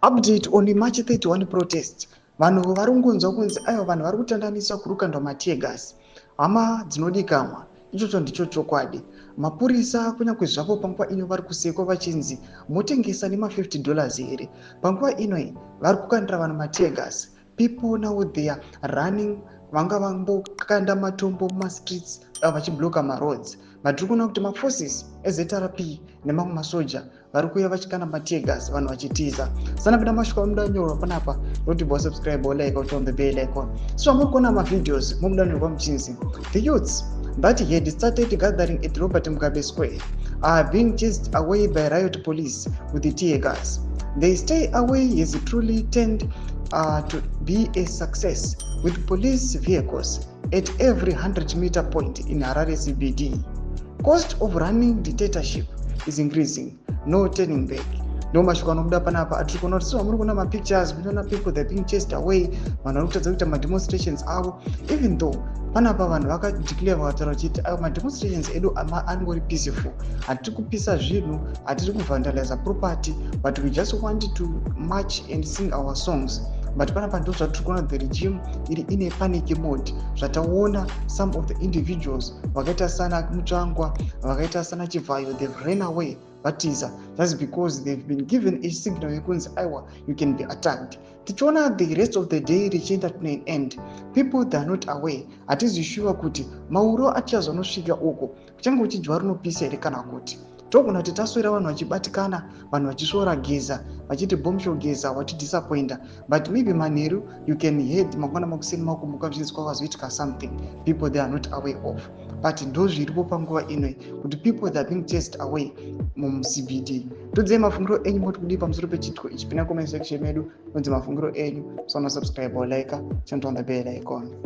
Update on March 31 protest. Vanhu vari kungonzwa kunzi aiwa, vanhu vari kutandaniswa, kuri kukandwa mateargas. Hama dzinodikamwa, ichocho ndicho chokwadi. Mapurisa, kunyange zvavo panguva ino vari kusekwa vachinzi motengesa nema$50 here, panguva inoi vari kukandira vanhu mateargas. People now, they are running. Vanga vambokanda matombo mumastreets vachibloka maroads, but tiri kuona kuti maforces eZRP nemamwe masoja vari kuuya vachikanda mateargas, vanhu vachitiza. Sanapinda masvika munoda panapa noti bo subscribe, like, on the bell icon. So muri kuona mavideos munodanyorwa muchinzi the youths that had started gathering at Robert Mugabe Square are being chased away by riot police with the tear gas. The stay away has truly turned to be a success, with police vehicles at every 100-meter point in Harare CBD. Cost of running dictatorship is increasing, no turning back. Ndo mashoko anobuda panapa atiri kuona kuti muri kuona mapictures, muchiona people, they're being chased away. Vanhu vari kutadza kuita mademonstrations avo, even though panapa vanhu vakadeclare, vakataura vachiti ayo mademonstrations edu anongori peaceful, hatiri kupisa zvinhu, hatiri kuvandalize property, but we just want to march and sing our songs. But panapa ndo zvatiri kuona, the regime iri ine panic mode. Zvataona, some of the individuals vakaita sana Mutsvangwa, vakaita sana Chivayo, they've ran away, vatiza, just because they've been given a signal yekunzi aiwa, you can be attacked. Tichiona the rest of the day richienda to an end, people, they are not aware. Hatizi sure kuti mauro atichazonosvika uko kuchange uchidyiwa rinopisa here kana kuti togona kuti taswera vanhu vachibatikana, vanhu vachisvora Geza vachiti bombshell Geza watidisappointa. But maybe manheru you can head, mangwana makuseni makumuka zvichinzi kwakazoitika something people, they are not aware of. But ndo zviripo panguva inoi kuti people, they are being chased away mumuCBD. Todzei mafungiro enyu, moti kudii pamusoro pechitiko ichi? Pinda comment section medu, unzi mafungiro enyu. Usana subscribe or like, turn on the bell icon.